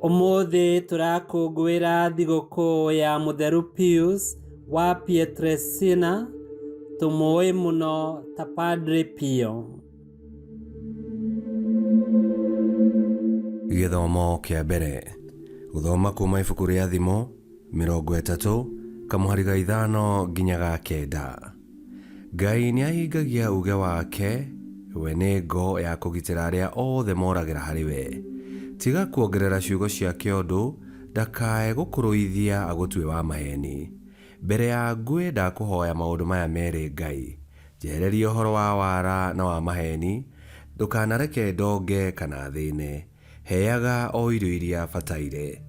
Ũmũthĩ tũrakũngũĩra thigũkũ ya Mũtheru Pius wa Pietrelcina, tũmũĩ mũno ta Padre Pio. Gĩthomo kĩa mbere. Gũthoma kuma ibuku rĩa Thimo 30 kamũhari ga ithano nginya ga kenda. Ngai nĩ ahingagia uuge wake, we nĩ ngo ya kũgitĩra arĩa othe moragĩra harĩ we. Tiga kuongerera ciugo ciake ũndũ, ndakae gũkũrũithia agũtue wa maheeni. Mbere ya ngue ndakũhoya maũndũ maya merĩ Ngai, njehereria ũhoro wa wara na wa maheeni, ndũkanareke ndonge kana thĩne. Heaga o irio iria bataire.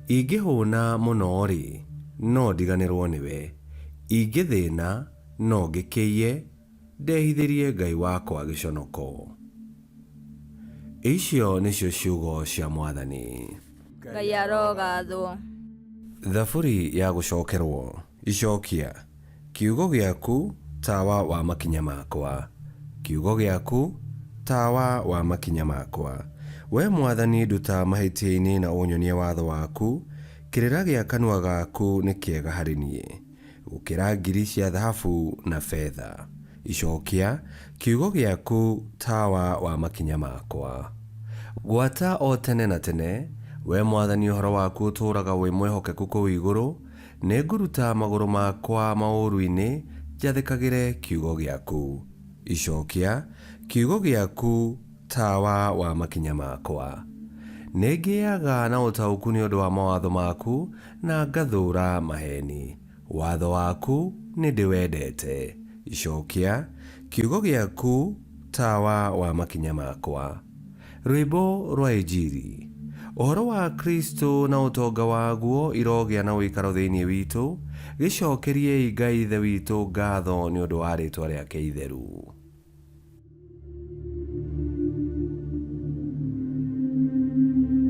Ingĩhũũna mũno-rĩ, no ndiganĩrwo nĩwe, ingĩthĩĩna, no ngĩkĩiye, ndehithĩrie Ngai wakwa gĩconoko. Icio nĩcio ciugo cia Mwathani. Ngai arogathwo. Thaburi ya gũcokerwo. Icokia. Kiugo gĩaku tawa wa makinya makwa, Kiugo gĩaku tawa wa makinya makwa. Wee Mwathani nduta mahĩtia-inĩ na ũnyonie watho waku, Kĩrĩra gĩa kanua gaku nĩ kĩega harĩ niĩ, Gũkĩra ngiri cia thahabu na betha. Icokia, Kiugo gĩaku tawa wa makinya makwa. Gwata o tene na tene, Wee Mwathani ũhoro waku ũtũũraga wĩ mwĩhokeku kũu igũrũ, Nĩngũruta magũrũ makwa maũũru-inĩ, njathĩkagĩre kiugo gĩaku. Icokia, kiugo gĩaku, tawa wa makinya makwa. Nĩngĩaga na ũtaũku nĩ ũndũ wa mawatho maku, na ngathũũra maheeni. Watho waku nĩndĩwendete. Icokia, kiugo gĩaku, tawa wa makinya makwa. Rwĩmbo rwa Injiri. Ũhoro wa Kristo na ũtonga waguo irogĩa na ũikaro thĩinĩ witũ, gĩcokeriei Ngai Ithe witũ ngatho nĩ ũndũ wa rĩĩtwa rĩake itheru.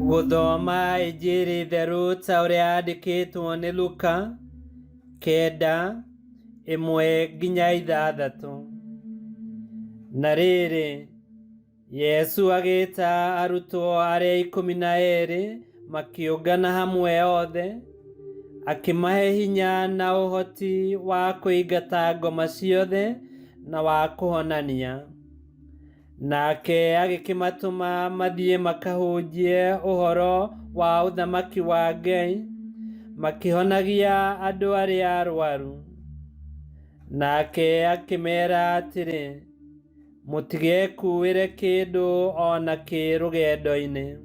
Gũthoma Injiri theru ta ũrĩa yandĩkĩtwo nĩ Luka 9:1-6. Na rĩrĩ, Yesu agĩĩta arutwo arĩa 12 makĩũngana hamwe othe, akĩmahe hinya na ũhoti wa kũingata ngoma ciothe na wa kũhonania. Nake agĩkĩmatũma mathiĩ makahunjie ũhoro wa ũthamaki wa Ngai, makĩhonagia andũ arĩa arwaru. Nake akĩmera atĩrĩ, Mũtigekuuĩre kĩndũ o na kĩ rũgendo-inĩ,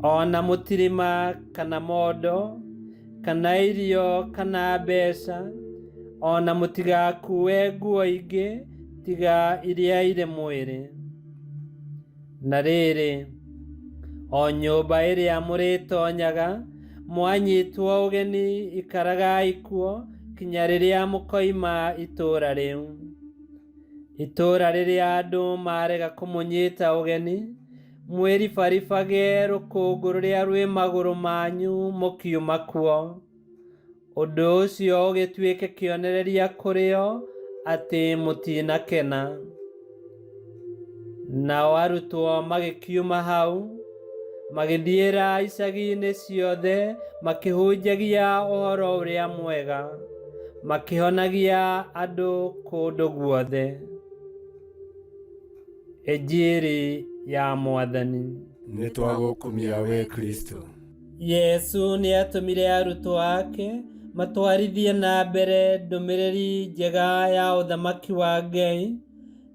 o na mũtirima kana mondo, kana irio kana mbeca, o na mũtigakuue nguo ingĩ tiga iria irĩ mwĩrĩ. Na rĩrĩ, o nyũmba ĩrĩa mũrĩtonyaga, mwanyitwo ũgeni ikaragai kuo kinya rĩrĩa mũkoima itũũra rĩu. Itũũra rĩrĩa andũ marega kũmũnyita ũgeni, mwĩribaribage rũkũngũ rũrĩa rwĩ magũrũ manyu mũkiuma kuo. Ũndũ ũcio ũgĩtuĩke kĩonereria kũrĩ o atĩ mũtinakena. Nao arutwo magĩkiuma hau, magĩthiĩra icagi-inĩ ciothe makĩhunjagia ũhoro ũrĩa mwega. Makĩhonagia andũ kũndũ guothe. Injiri ya Mwathani. Nĩ twagũkumia wee Kristo. Yesu nĩ atũmire arutwo ake matwarithie na mbere ndũmĩrĩri njega ya ũthamaki wa Ngai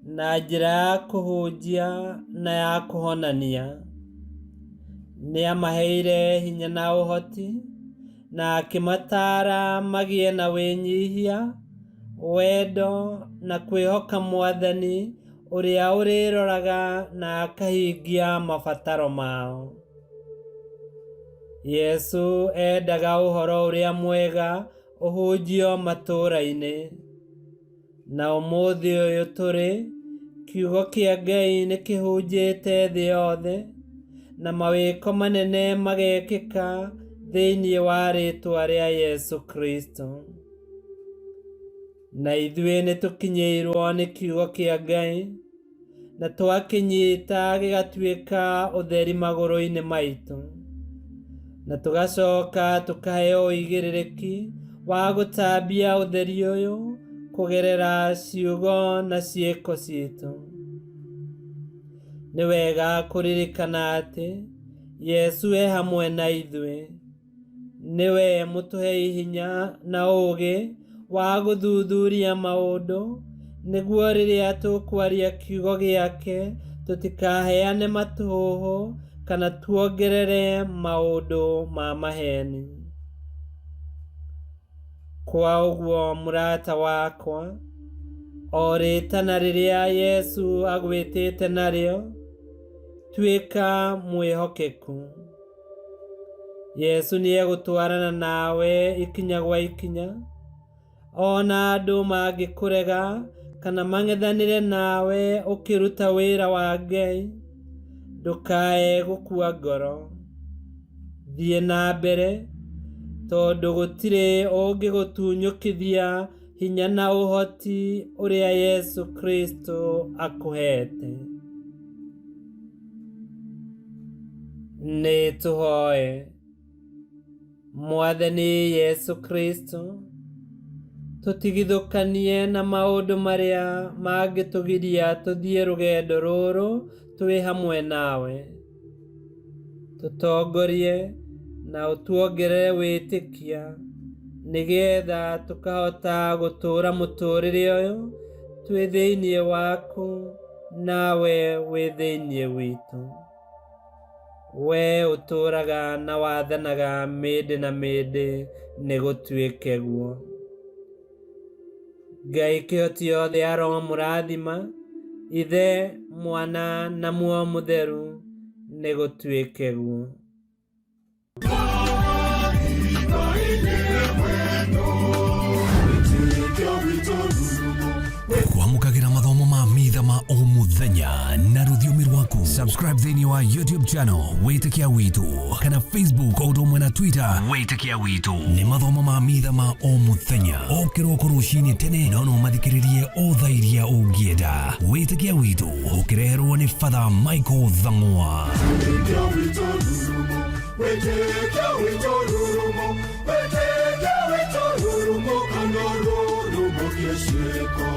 na njĩra ya kũhunjia na ya kũhonania. Nĩ amaheire hinya na ũhoti na akĩmataara magĩe na wĩnyihia, wendo, na kwĩhoka Mwathani ũrĩa ũrĩroraga na akahingia mabataro mao. Yesu endaga ũhoro ũrĩa mwega ũhunjio matũũra-inĩ. Na ũmũthĩ ũyũ tũrĩ, kiugo kĩa Ngai nĩ kĩhunjĩte thĩ yothe, na mawĩko manene magekĩka thĩinĩ wa rĩĩtwa rĩa Yesu Kristo. Na ithuĩ nĩ tũkinyĩirwo nĩ kiugo kĩa Ngai, na twakĩnyita gĩgatuĩka ũtheri magũrũ-inĩ maitũ. Na tũgacoka tũkaheo ũigĩrĩrĩki wa gũtambia ũtheri ũyũ kũgerera ciugo na ciĩko citũ. Nĩ wega kũririkana atĩ Yesu e hamwe na ithuĩ. Nĩwe mũtũhei hinya na ũũgĩ wa gũthuthuria maũndũ, nĩguo rĩrĩa tũkwaria kiugo gĩake tũtikaheane matũhũhũ kana tuongerere maũndũ ma maheni. Kwa ũguo mũrata wakwa, o rĩtana rĩrĩa Yesu agwĩtĩte narĩo, tuĩka mwĩhokeku. Yesu nĩegũtwarana nawe ikinya gwa ikinya, ona andũ mangĩkũrega kana mang'ethanĩre nawe ũkĩruta wĩra wa Ngai, ndũkae gũkua ngoro. Thiĩ na mbere, tondũ gũtirĩ ũngĩgũtunyũkithia hinya na ũhoti ũrĩa Yesu Kristo akũhete. Nĩ tũhoe. Mwathani Yesu Kristo, tũtigithũkanie na maũndũ marĩa mangĩtũgiria tũthiĩ rũgendo rũrũ twĩ hamwe nawe. Tũtongorie na ũtuongerere wĩtĩkia nĩgetha tũkahota gũtũũra mũtũũrĩre ũyũ twĩ thĩinĩ waku nawe wĩ thĩinĩ witũ. We ũtũũraga na wathanaga mĩndĩ na mĩndĩ nĩ gũtuĩke guo. Ngai kĩhoti yothe aromũrathima, Ithe, Mwana na Muoyo Mũtheru, nĩ gũtuĩke guo. Kwamũkagĩra mathomo ma mitha ma o mũthenya na rũthiomi rwaku. Subscribe thĩinĩ wa YouTube channel Wĩtĩkia Witũ kana Facebook o ũndũ ũmwe na Twitter Wĩtĩkia Witũ. Nĩ mathomo ma mitha ma o mũthenya o kĩroko rũcinĩ tene, no no mathikĩrĩrie o thaa iria ũngĩenda. Wĩtĩkia Witũ ũkĩreherwo nĩ Father Michael Thang'wa. Wĩtĩkia witũ rurumo, wĩtĩkia witũ rurumo, wĩtĩkia witũ rurumo, kana rurumo kĩciko.